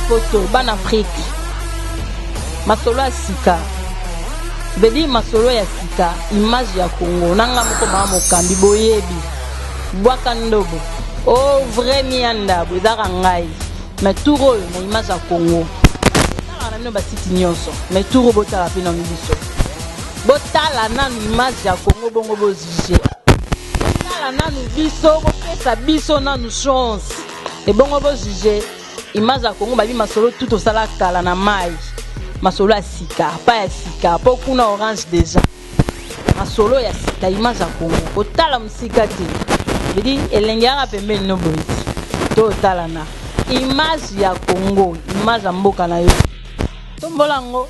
Poto, bana Afrique. Masolo ya sika. Veut masolo ya sika, image ya Congo. Na nga moko mama mokambi boyebi. Bwaka ndobo. Oh vrai mianda, bozaka ngai. Mais tour oyo na image ya Congo. Tala na bino ba site nyonso. Mais tour oyo botala pe nanu biso. Botala nanu image ya Congo bongo bo juger. Botala nanu biso, bopesa biso nanu chance. Ebongo bo juger image ya Congo babi masolo tout tosala kala na mayi. Masolo ya sika, pa ya sika, po kuna orange deja. Masolo ya sika image ya Congo. Kotala mosika te. Vedi elenge yaka pembeni no boye. To talana. Image ya Congo, image ya mboka na yo. Tombola yango.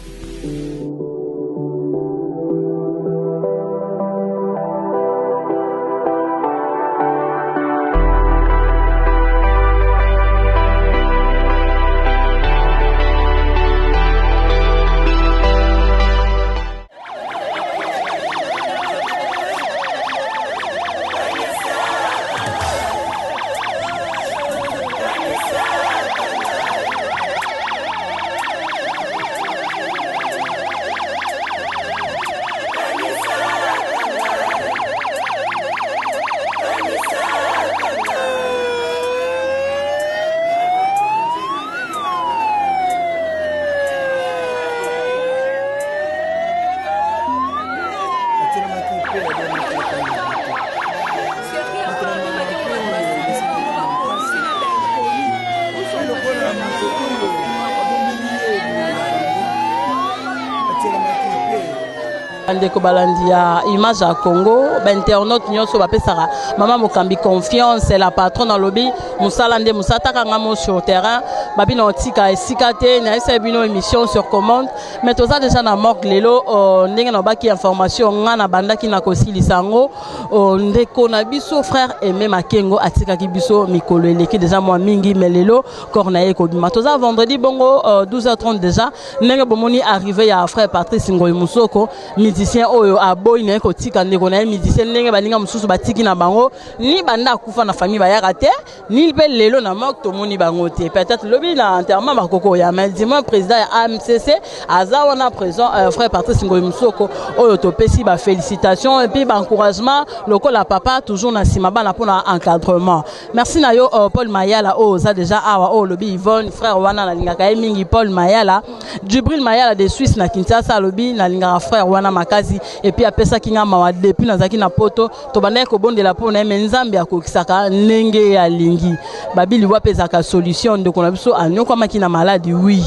Bandeko balandi ya image ya Congo, ba internautes nyonso bapesaka mama mokambi confiance, la patronne alobi mosala nde mosala taka nga mo sur terrain babi na otika esika te nayebisa bino émission sur commande mais toza déjà na morgue lelo uh, ndenge nalobaki information nga nabandaki na kosilisa yango uh, ndeko na biso frère Aimé Makengo atikaki biso mikolo eleki déjà mwa mingi mais lelo corps na ye ekobima toza vendredi bongo uh, 12h30 déjà ndenge bomoni arrivé ya frère Patrice Ngoy Musoko musicien oyo aboyi na ye kotika ndeko na ye musicien ndenge baninga mosusu batiki na bango ni banda akufa na famille bayaka te ni mpe lelo na morgue tomoni bango te peut-être lobi na enterrement bakoko ya mais du moins président ya AMCC aza wana présent frère Patrice Ngoy Musoko oyo topesi ba félicitations et puis ba encouragement lokola papa toujours na nsima bana mpona encadrement. Merci na yo Paul Mayala oyo oza déjà awa oyo olobi Yvonne frère wana nalingaka ye mingi Paul Mayala Djibril Mayala de Suisse na Kinshasa alobi nalingaka frère wana makasi et puis apesaki nga mawa depuis nazalaki na poto tobandaki kobondela mpo na ye me Nzambe akokisaka ndenge ye alingi. Babi liwa mpe ezalaka solution ndeko na biso anyokwamaki na maladi oui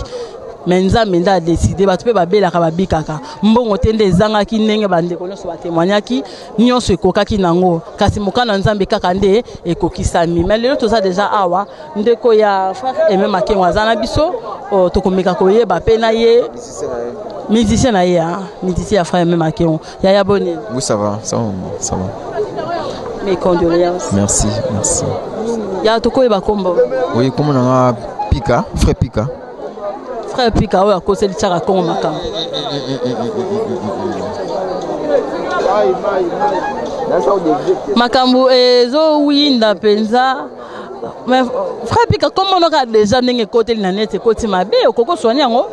mais Nzambe nde adeside bato mpe babelaka babikaka mbongo te nde ezangaki ndenge bandeko nyonso batemoignaki nyonso ekokaki nango kasi mokano ya Nzambe kaka nde ekokisami. Mais lelo toza deja awa ndeko ya frère Aimé Makengo aza na biso oh, tokomeka koyeba mpe na ye musicien na ye musicien ya frère Aimé Makengo. Yaya boni? Oui, ça va, ça va, ça va. Mes condoléances. Merci, merci. Ya tokoyeba kombo? Oui, kombo na nga Pika, frère Pika. Frère Pika oyo akoseli tiaka Kongo makambo. Makambo ezowinda mpenza. Mais frère Pika kombo noka déjà ndenge ekoteli na net ekoti mabe okoki oswani yango?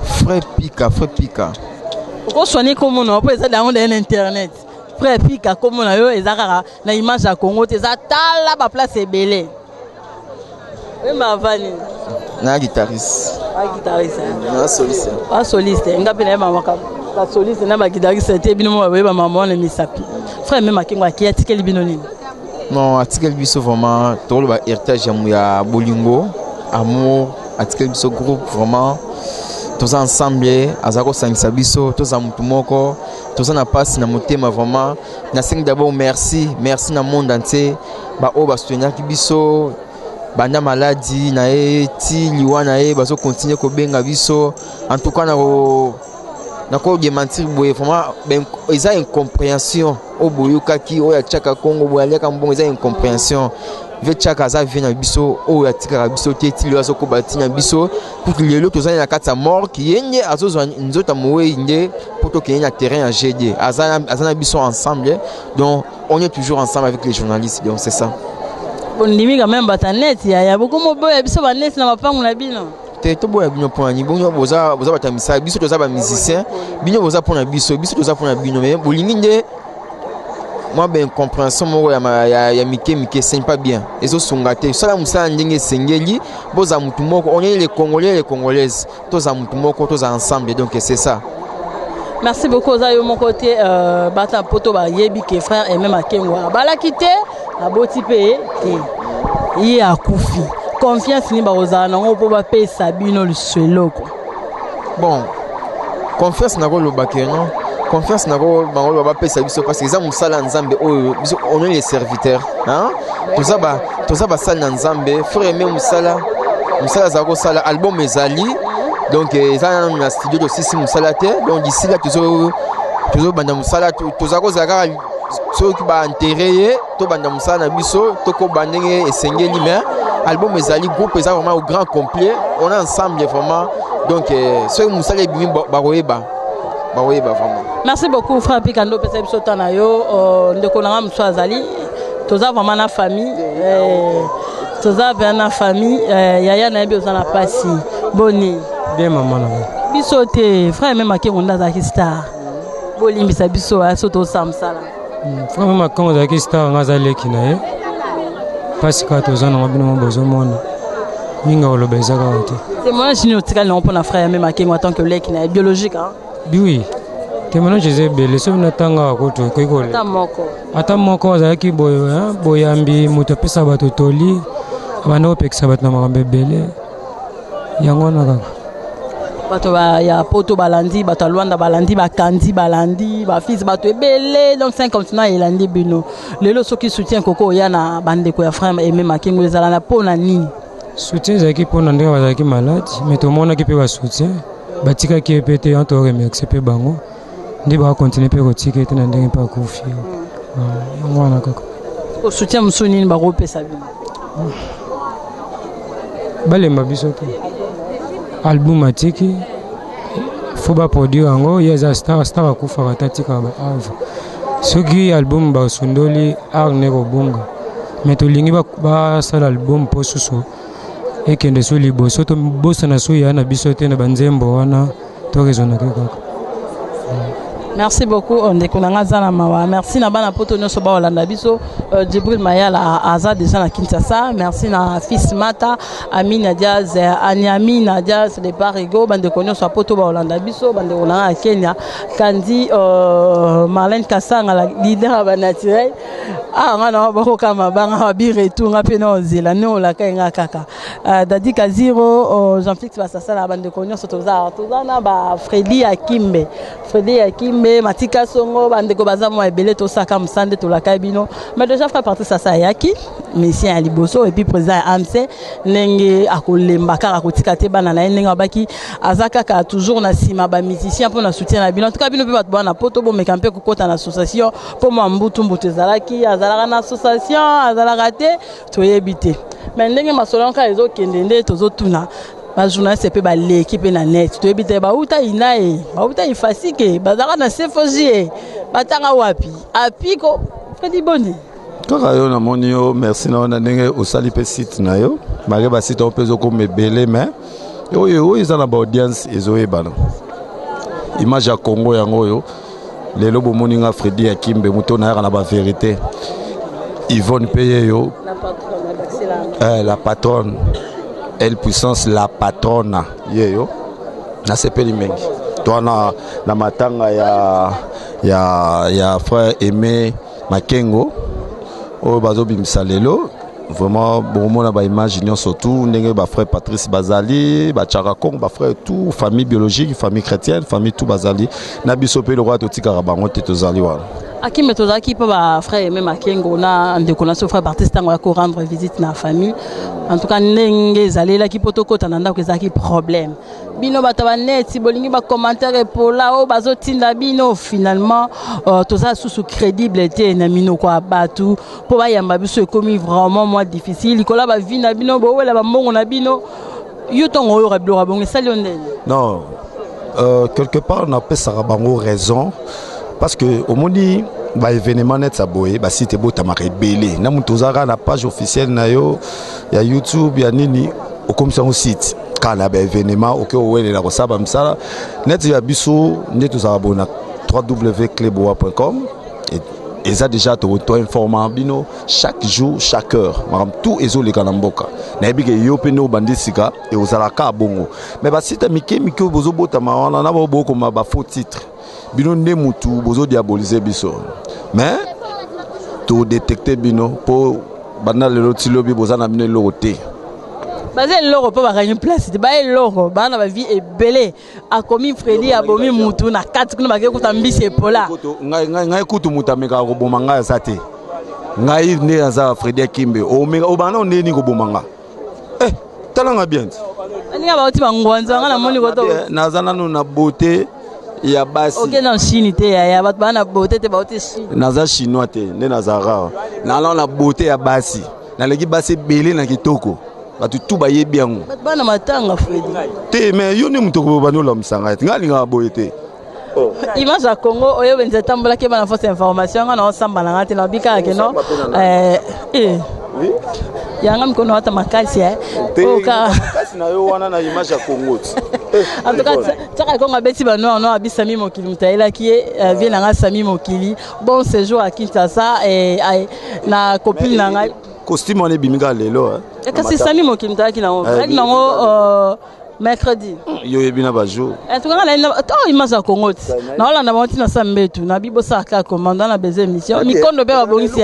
Frère Pika, frère Pika. Okoswani kombo na yo mpo eza yango na internet. Frère Pika kombo na yo eza kaka na image ya Congo te eza tala ba place ebele. Wemba avani. Na guitariste. Ah guitariste. Na soliste. Ah soliste. Nga pe na yeba makambo. Ba soliste na ba guitariste te bino mo ba mama wana misapi. Frère même Makengo akia atikeli bino nini? Non, atikeli biso vraiment tokoloba héritage ya bolingo, amour, atikeli biso groupe vraiment toza ensemble aza kosangisa biso toza mutu moko toza na pasi na motema vraiment nasengi d'abord merci merci na monde entier baoyo basoutenaki biso banda maladi na ye ti liwa na ye bazo continuer kobenga biso en tout cas nako démentir boye vraiment eza incompréhension oyo boyokaki oyo atiaka Kongo boye aliaka mbongo eza incompréhension ve tiaka aza vie na biso oyo atikaka biso te ti lelo azokoba ntina biso pour que lelo tozali na kati ya morgue ye nde azozwa nzoto ya mowei nde mpo tokende na terrain ya GD aza na biso ensemble donc on est toujours ensemble avec les journalistes donc c'est ça. Bondimi quand même bato ya net, yaya, bokomoboya biso baneti na mapangu na bino. Te, toboya bino mpona nini? Bongo boza bato ya misala, biso toza bamusicien. Bino boza mpona biso, biso toza mpona bino. Mais bolingi nde mwa baincompréhension moko ya mike mike, ce n'est pas bien, ezosunga te. Sala mosala ndenge esengeli, bozala mutu moko. On est les Congolais, les Congolaises, tozala mutu moko, tozala ensemble, donc c'est ça. Merci beaucoup. Oza yo moko te. Bata poto bayebi ke frère Aimé Makengo abalaki te, aboti mpe te, ye akufi. Confiance nini bakozala nango mpo bapesa bino lisusu eloko? Bon, confiance nakoloba ke non, confiance nako bango bapesa biso parce que eza mosala ya Nzambe oyo biso, on est les serviteurs, hein? Toza basali na Nzambe. Frère Aimé, mosala azala kosala, album ezali, donc eza nanu na studio, tosisi mosala te. Donc d'ici là tozobanda mosala. Toza kozala kaka soki baenterrer ye, tobanda mosala na biso, tokoba ndenge esengeli. Mais album ezali, groupe eza vraiment au grand complet, on est ensemble vraiment. Donc soki mosala ebimi, bakoyeba vraiment. Merci beaucoup, frère Pikando, opesa biso ta na yo. Ndeko na nga mosusu azali, toza vraiment na famille, toza mpenza na famille. Yaya, nayebi oza na pasi. Boni? Bien, mama na ngai. Biso te, frère Aimé Makengo nde azalaki star. Bolimbisa biso so tosala mosala. Frère Aimé Makengo azalaki star, nga aza leki na ye. Mpasi kaka toza nango, bino mo bozomona mingi, koloba eza kaka te. Témoignage nini otikali nango mpona frère Aimé Makengo en tant que leki na ye biologique, hein? Oui, témoignage eza ebele. Soki natangaka kutu ekoki kolela. Ata moko. Ata moko, azalaki boye, boyambi, moto apesaka bato toli, abanda kopekisa bato na makambo ebele. Yango wana kaka. Bato ya poto balandi, bato ya Lwanda balandi, bakandi balandi, bafils, bato ebele, donc cinq continent elandi bino lelo. Soki soutien koko oya na bandeko ya frère Aimé Makengo, ezala na mpo na nini? Soutien ezalaki mpona ndenge bazalaki malade, mais tomonaki mpe basoutien batikaki ye mpe te. An toremercie mpe bango nde bakontinue mpe kotika ye te na ndenge mpe akufi. Yango wana kaka. Soutien mosusu nini bakopesa bino? Balemba biso te. Album atiki, faut baproduire yango. Ye aza star, star akufaka te, atikaka baœuvre. Soki album basundoli, art ne kobunga. Mais tolingi basala album mpo susu ekende so liboso, tobosana so ya na biso te na banzembo wana, toraisonnake kaka. Merci beaucoup, ndeko na nga aza na mawa. Merci na bana poto nyonso baolanda biso. Djibril Mayala aza déjà na Kinshasa. Merci na fils Mata Amina Diaz, Aniamina Diaz de Parigo, bandeko nyonso ya poto baolanda biso, bandeko na nga ya Kenya, Kandi, Marlène Kasanga, la leader ya banaturel. Ah, nga na bakoka mabanga babi retour, nga mpe na ozela nde olaka ye nga kaka. Dadi Kaziro, Jean-Félix Basasala, bandeko nyonso toza na bafredi Akimbe, Fredi Akimbe, Matika Songo, bandeko baza mwa ebele. Tosaka mosala nde tolaka bino. Mais déjà frère Patrice asa ayaki musicien ya liboso et puis président ya AMC, ndenge akolemba kaka kotika te bana na ye, ndenge abaki aza kaka toujours na nsima bamusicien mpo na soutien na bino. En tout cas, bino mpe bato bana po tobomeka mpe kokɔta na association mpo mwa mbutu mbutu ezalaki, azalaka na association, azalaka te, toyebi te. Mais ndenge masolo kaka ezokende nde tozotuna bajournaliste mpe baleki mpe na net, toyebi te bauta ina ye, bauta ifasike, bazalaka na sefoji ye, batanga wapi apiko. Fredi, boni? Kaka yo namoni yo. Merci na yo na ndenge osali mpe site na yo, malgré basite yango mpe ezokoma ebele, mais oyo eza na baaudience, ezoyebana. Image ya Congo yango oyo lelo bomoni nga Fredi ya Kimbe, moto nayaka na bavérité. Yvonne mpe ye yo, la patronne, elle puissance, la patronne ye yo. Nasepeli mingi to na matanga ya frère Aimé Makengo oyo bazobimisa lelo. Vraiment, bomona baimage nyonso tout ndenge bafrère Patrice bazali, batiaka Congo, bafrère tout, famille biologique, famille chrétienne, famille tout bazali na biso mpe lokola totikaka bango te, tozali wana. Akimbe, tozalaki mpo bafrère Aimé Makengo na ndeko na so frère Patrice ntango ya korendre visite na famille. En tout cas, ndenge ezalelaki mpo tokɔta na ndako ezalaki problème. Bino bato baneti bolingi bacommentaire epola oyo bazotinda bino, finalement toza susu crédible te na minoko ya bato mpo bayamba biso. Ekomi vraiment mwa difficile likolo ya bavi na bino, bowela bambongo na bino. Yo ntongo oyoka biloko ya bongo, esali yo ndeni? Non, quelque part napesaka bango raison parce que omoni Baévénement neti ya boye, basite ebotamaka ebele. Na moto oza kaka na page officielle na yo ya YouTube ya nini, okomisa yango site kaka na baévénement, oke owelela kosala bamisala neti ya biso nde tozalaka boye na www.cleboa.com. Eza déjà toinforma bino chaque jour, chaque heure, makambo tout ezoleka na mboka. Nayebi ke yo mpe nde obandi sika, ekozala kaka bongo. Mais basite mike mike oyo bozobotama wana na bao bokoma bafaux titre, bino nde mutu bozodiabolize biso. Mais todétecte bino, mpo banda lelo ti lobi boza na bino eloko te. Baza eloko mpo bakangi place te. Baya eloko, baa na bavie ebele. Akomi Fredi abomi mutu na kati kuna, bake kuta mbisi epola. Ngai kutu moto amekaka koboma ngai aza te. Ngai nde aza Fredi Akimbe. Obanda nde nini koboma nga? Eh, talanga bien ti. Aninga bauti bangwanza nga namoni koto. Naza nanu na beauté ya basi. Oke na Chine te, yaya. Bato baa na beauté te, bauti Chine. Naza chinois te nde naza rare. Nala na beauté ya basi, naleki basi ebele na kitoko, bato tu bayebi yango. Bato baa na matanga, Fredi. Te, mais yo nde moto okobanda olamusa ngai te. Ngai alingaka boye te. Image ya Congo oyo benza etambolaki bana fausse information. Nga na osamba na nga te, nabi kaka keno yanga mikono wata makasi. Oyo kaka kasi na yo wana na image ya Congo ti. En tout cas, tiaka Kongo abeti banoir noir abi Sami Mokili. Moto ayelaki ye vie na nga Sami Mokili, bon séjour à Kinshasa na copine na ngai. Costume wana ebimi kaka lelo. Kasi Sami Mokili moto ayaki nango, ayaki nango mercredi. Yo oyebi na bajour. En tout cas, nga to image ya Congo ti naolanda bango ntina sa mbetu na bibosaka kaka commande wana beza émission mikondo mpe babongisi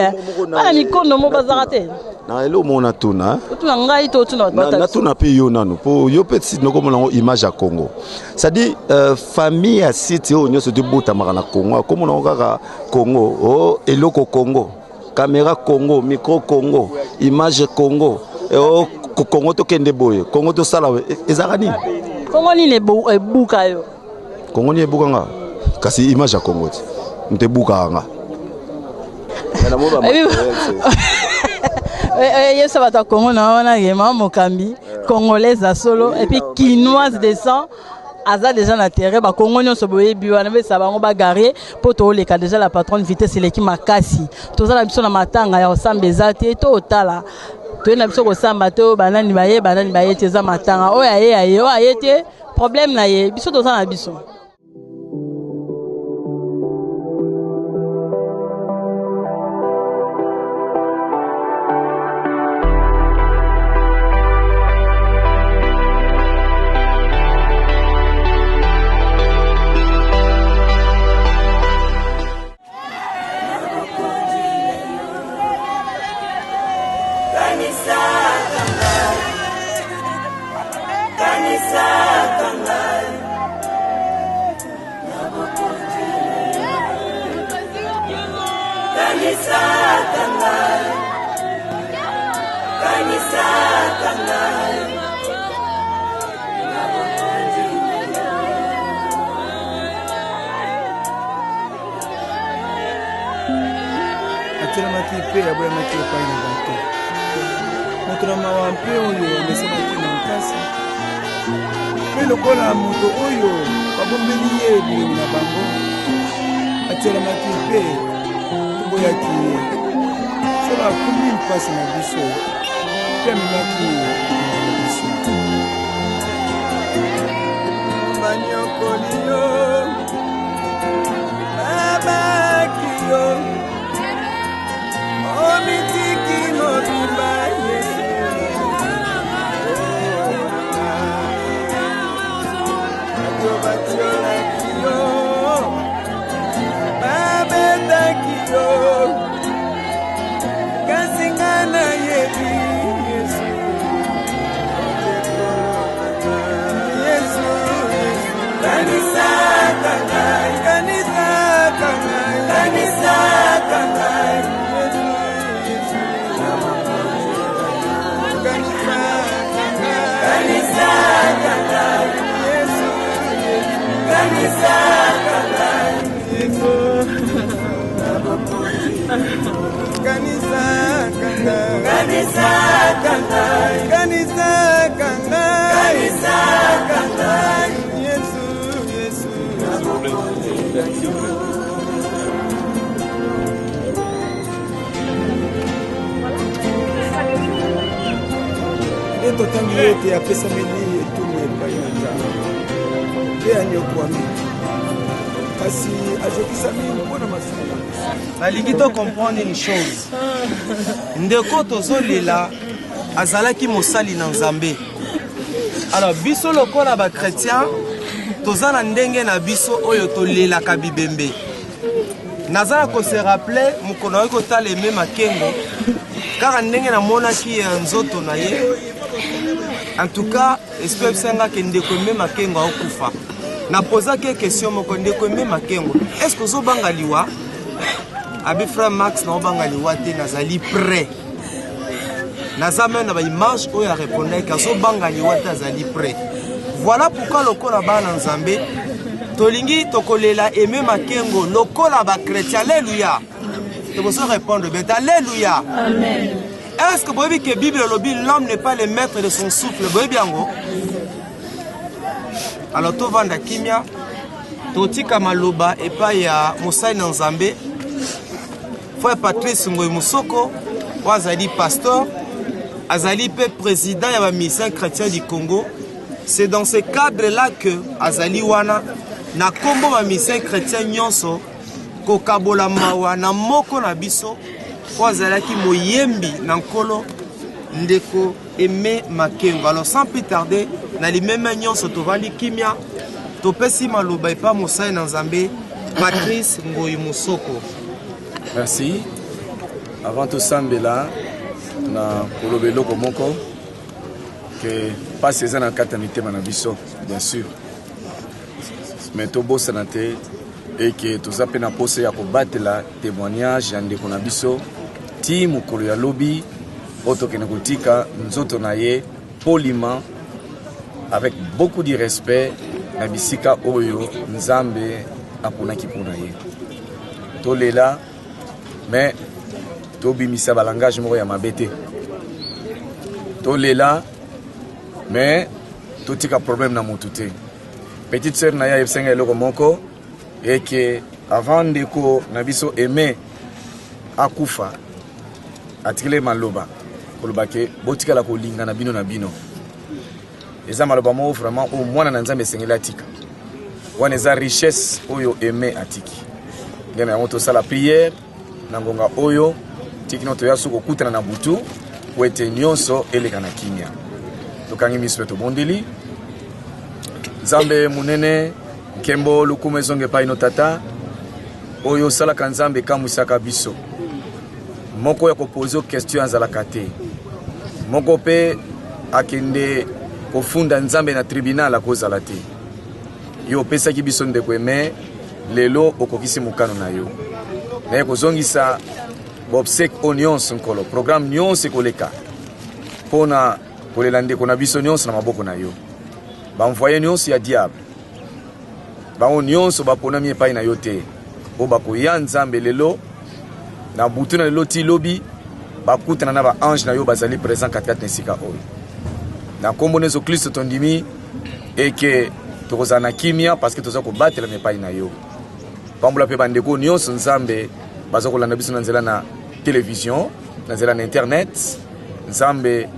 bana mikondo mo bazaka te. Na eloko moko natuna. Otuna ngai to otuna bato? Natuna mpe yo nanu, mpo yo mpe site nokomona yango image ya Congo, c'est-à-dire famille ya site oyo nyonso tobotamaka na Congo, akomona yango kaka Congo o eloko Congo, caméra Congo, micro Congo, image Congo, o Congo tokende boye, Congo tosala. Ezalaka nini? Congo nini ebuka yo? Congo nini ebuka nga? Kasi image ya Congo ti moto ebukaka nga. Yebisa bato ya Congo na wana ye mama mokambi congolaise ya solo et puis kinoise de sang aza déjà na terrain. Bakongo nyonso boyebi wana, besa bango bagarie mpo tooleka déjà. La patronne, vitesse eleki makasi. Toza na biso na matanga ya kosamba eza te. Tootala, toye na biso kosamba te. Oyo banani baye, banani baye te, eza matanga. Oyo aye aye, oyo aye te, problème na ye. Biso toza na biso. Atelemaki mpe aboyamaki epai na bato, moto na mawa mpe oyo amesanaki na mpasi, mpe lokola moto oyo babombeli ye bilongi na bango, atelemaki mpe toboyaki ye. Solo akumbi mpasi na biso mpe amemaki mawa na biso. Banyokoli yo, babaki yo, omitiki mobimba Yesu. Bato batiolaki yo, babetaki yo, kasi nga nayebi Yesu. Yesu, kanisaka ngai, kanisaka ngai, kanisaka ngai. Yesu, Yesu, kanisaka ngai, kanisaka ngai. Yesu, Yesu, kanisaka ngai. Yesu, kanisaka ngai, kanisaka ngai, kanisaka ngai, kanisaka ngai. Yesu, Yesu. Totangi ete apesameli etumbu epai na Nzambe mpe anyokwami, kasi azokisami mpo na masumu na biso. Nalingi to comprendre une chose. Ndeko tozolela azalaki mosali na Nzambe. Alors biso lokola ba chrétien toza na ndenge na biso oyo tolelaka bibembe. Naza na ko se rappeler mokolo nayoki kotala Aime Makengo kaka ndenge namonaki eh, nzoto na ye en tout cas esprit oyebisa nga ke ndeko Aime Makengo aokufa. Napozaki ye question moko, ndeko Aime Makengo, est ce que ozobanga liwa? Abi frère Max, naobanga liwa te, nazali prêt. Naza meme na ba image oyo arepondaki azobanga liwa te, azali prêt. Voilà pourquoi lokola bana Nzambe tolingi tokolela Aime Makengo lokola ba chrétien. Alléluia. Tokoso répondre bien. Alléluia. Amen. Est-ce que boyebi que Bible elobi l'homme n'est pas le maître de son souffle? Boyebi yango? Alors tovanda kimia, totika maloba epai ya mosali na Nzambe Frère Patrice Ngoy Musoko, oyo azali pasteur, azali mpe président ya ba musiciens chrétiens du Congo. C'est dans ce cadre-là que azali wana na kombo ba musiciens chrétiens nyonso kokabola mawa na moko na biso oyo azalaki moyembi na Nkolo, ndeko Aime Makengo. Alors sans plus tarder, na limeme nyonso tovandi kimia, topesi maloba epa mosali na Nzambe Patrice Ngoyi Musoko. Merci. Avant tosambela na koloba eloko moko ke pasi eza na kati ya mitema na biso bien sûr, mais tobosana te eke toza mpe na posa ya kobatela témoignage ya ndeko na biso ti mokolo ya lobi oyo tokende kotika nzoto na ye poliment avec beaucoup de respect na bisika oyo Nzambe aponaki mpo na ye. Tolela mais tobimisa balangage moko ya mabe te. Tolela mais totika problème na motu te. Petite sœur na ye ayebisa ngai eloko moko eke avant ndeko na biso Aime akufa atikeli maloba koloba ke botikala kolingana bino na bino. Eza maloba moko vraiment oyo mwana na Nzambe esengeli atika. Wana eza richesse oyo Aime atiki. Nde na yango tosala prière na ngonga oyo tikino toya so kokutana na butu po ete nyonso eleka na kimia. Tokangi miso mpe tobondeli. Nzambe monene, nkembo lokumu ezonga epai no Tata, oyo osalaka Nzambe ekamwisaka biso. Moko ya kopose question azalaka te, moko mpe akende kofunda Nzambe na tribunal akozala te. Yo opesaki biso ndeko Aime, lelo okokisi mokano na yo. Naye kozongisa baobsèque oyo nyonso, Nkolo, programme nyonso ekoleka mpo na kolela ndeko na biso nyonso na maboko na yo. Baenvoye nyonso ya diable, bango nyonso baponami epai na yo te, oyo bakoya Nzambe lelo na butu na lelo ti lobi, bakutana na ba ange na yo bazali présent katikati na esika oyo. Na nkombo na Yesu Kristo tondimi eke tokozala na kimia parce que toza kobatelama epai na yo. Pambola mpe bandeko nyonso Nzambe baza kolanda biso na nzela na television, na nzela na internet. Nzambe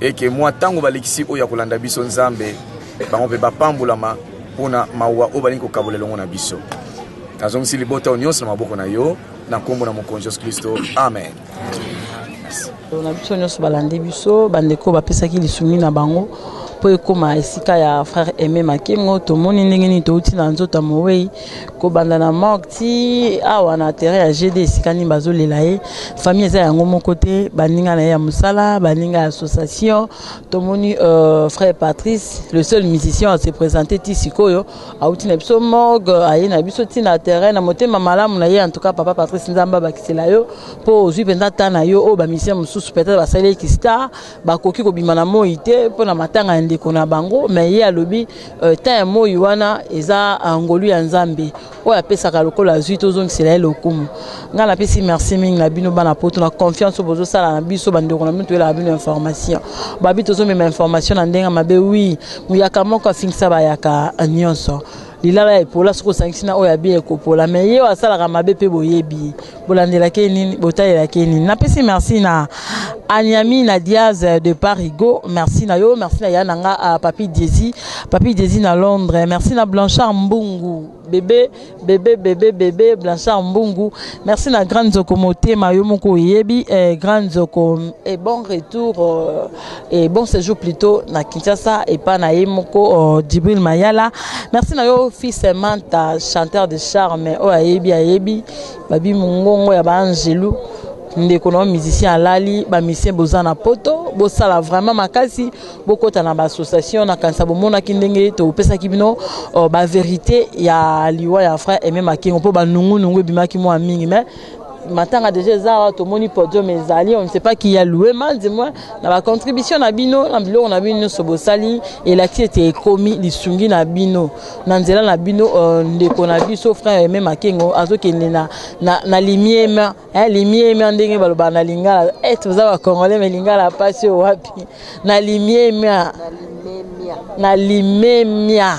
eke mwa ntango balekisi oyo ya kolanda biso, Nzambe bango mpe bapambolama mpona mawa oyo balingi kokabola elongo na biso. Nazongisi libota oyo nyonso na maboko na yo na nkombo na Mokonzi Yesu Kristo, amen. Na biso nyonso balandi biso, bandeko bapesaki lisungi na bango mpo ekóma esika ya frère Aime Makengo. Tomoni ndenge nini touti na nzoto ya mowei kobanda na morgue ti awa na terrain ya GD, esika nini bazolela ye. Famille eza yango moko te, baninga na ye ya mosala, baninga ya association. Tomoni frère Patrice, le seul musicien à se présenter ti sikoyo, auti na biso morgue, aye na biso ti na terrain na motema malamu na ye. En tout cas papa Patrice, Nzambe abakisela yo mpo ozwi mpenza ta na yo oyo bamisien mosusu peut-être basalaki star bakoki kobima na moi te mpo na matanga ya ndeko na bango, mais ye alobi temps ya moi wana eza ngolu ya Nzambe oyo apesaka lokola azwi, tozongisela ye lokumu. Ngai napesi merci mingi na bino bana poto na confiance oyo bozosala na biso, bandeko na bino. Toyelaka bino information, babi tozomema information na ndenge mabe. Wi moyaka moko afingisa bayaka nyonso, lilala ya epola soki osangisi na oyo abi ekopola, mais ye oyo asalaka mabe mpe boyebi bolandelaki ye nini, botalelaki ye nini. Napesi merci na Anyami na Diaz de Parigo, merci na yo, merci na ya na nga uh, Papi Diezi, Papi Diezi na Londres, merci na Blanchard Mbungu, bébé bébé bébé bébé Blanchard Mbungu, merci na Grand Nzoko Motema yo moko oyebi eh, Grand Nzoko et bon retour euh, et bon séjour plutôt na Kinshasa et pas na ye moko euh, Djibril Mayala, merci na yo fils Manta chanteur de charme oyo ayebi ayebi babi mongongo ya ba angelu ndeko na yo musicien alali ba musicien boza na poto bosala vraiment makasi bokota na ba association nakanisa bomonaki ndenge topesaki bino uh, ba verité ya liwa ya frère Aimé Makengo mpo banungunungu ebimaki mwa mingi mais matanga deja eza awa tomoni podium ezali on ne sait pas qui a loué mal du moins na bacontribution na bino na biloko na bino nyonso bosali elakisi ete ekomi lisungi na bino na nzela na bino uh, ndeko na biso frère Aimé Makengo azokende na, na, na limiema eh, limiemia ndenge balobaka na lingala eh, toza bacongolais me lingala mpasi oyo wapi na limiemia na limemia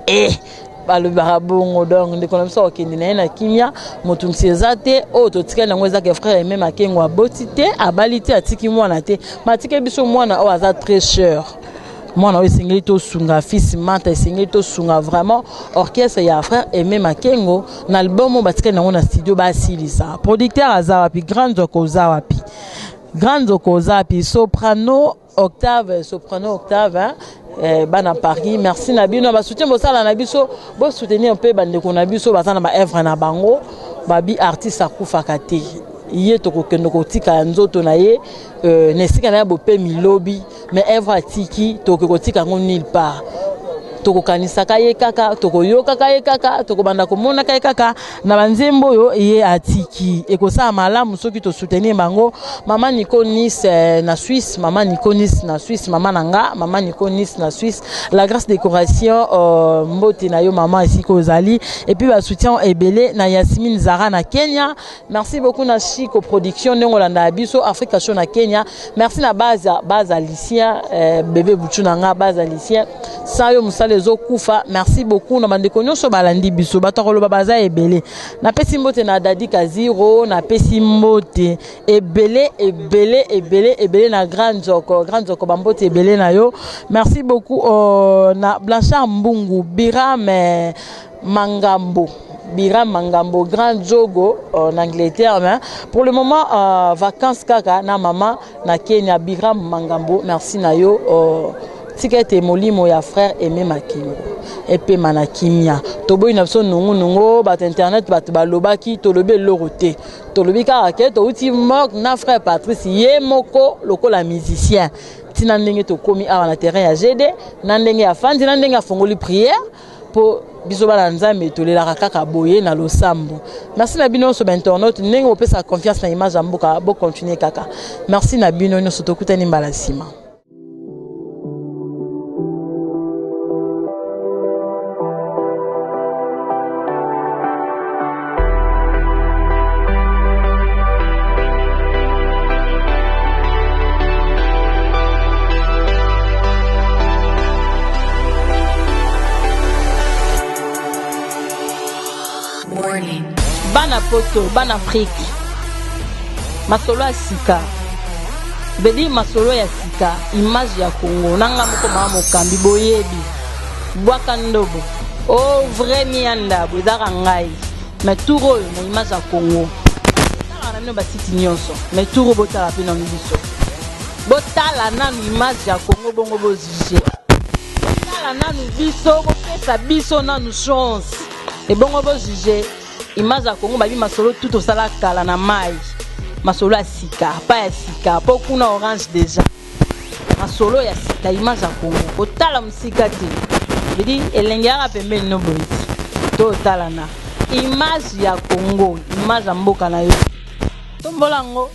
eh, balobaka bongo donc ndeko na biso akokende na ye na kimia motungisi eza te oyo totikali yango eza ke frère Aimé Makengo aboti te abali te atiki mwana te ma atiki biso mwana oyo aza très cher mwana oyo esengeli tosunga fils manta esengeli tosunga vraiment orchestre ya frère Aimé Makengo na album oyo batikali nango na studio basilisa producteur aza wapi grand nzoko oza wapi grand nzoko oza wapi soprano octave soprano octave hein? Eh, bana Paris merci na bino basoutien bosala na biso bosoutenir mpe bandeko na biso baza na baevre na bango babi artiste akufaka te ye tokokende kotika nzoto na ye euh, na esika na ye bopemi lobi mais evre atiki tokoki kotika yango nulle part tokokanisaka ye kaka tokoyokaka ye kaka tokobanda komonaka ye kaka na banzembo oyo ye atiki ekosala malamu soki tosoutenir bango mama Nico Nice eh, na Suisse mama Nico Nice na Suisse mama na nga mama Nico Nice na Suisse la grâce décoration euh, mbote na yo mama esika ozali et puis basoutien ebele na Yasmine Zara na Kenya merci beaucoup na Chico production ndenge olanda ya biso Africa Show na Kenya merci na baza baza Lucien eh, bébé buchu na nga baza Lucien sans yo mosala ezokufa merci beaucoup na bandeko nyonso balandi biso bato ya koloba baza ebele napesi mbote na Dadi Kaziro napesi mbote ebele ebele ebele ebele na Grand Nzoko Grand Nzoko bambote ebele na yo merci beaucoup euh, na Blanchard Mbungu Birame Mangambo Biram Mangambo Grand Jogo en Angleterre mais pour le moment euh, vacances kaka na mama na Kenya Biram Mangambo merci na yo euh, tika ete molimo ya frère Aimé Makengo epema na kimia toboyi na biso nungunungu bato internet bato balobaki tolobi eloko te tolobi kaka ke touti morgue na frère Patrice ye moko lokola musicien ntina ndenge tokomi awa na terrain ya GD na ndenge afandi na ndenge afongoli prière mpo biso bana nzambe tolelaka kaka boye na losambo merci na bino nyonso bainternaute ndenge bopesaka confiance na image ya mboka bocontinue kaka merci na bino nyonso tokutani mbala nsima. Bana poto bana Afrique masolo ya sika vedi masolo ya sika image ya Congo na nga moko mama mokambi boyebi bwaka ndobo o oh, vrai mianda ezaka ngai mais tour oyo na image ya Congo na bino basiti nyonso mais tour oyo botala mpe nanu biso botala nanu image ya Congo bongo bojuge botala nanu biso bopesa biso nanu chance ebongo bojuge image ya Congo babi masolo tout tosala kala na mai masolo ya sika pa ya sika mpo kuna orange deja masolo ya sika image ya Congo kotala mosika te vedi elenge yaka pembeni no boye totalana image ya Congo image ya mboka na yo tombola yango.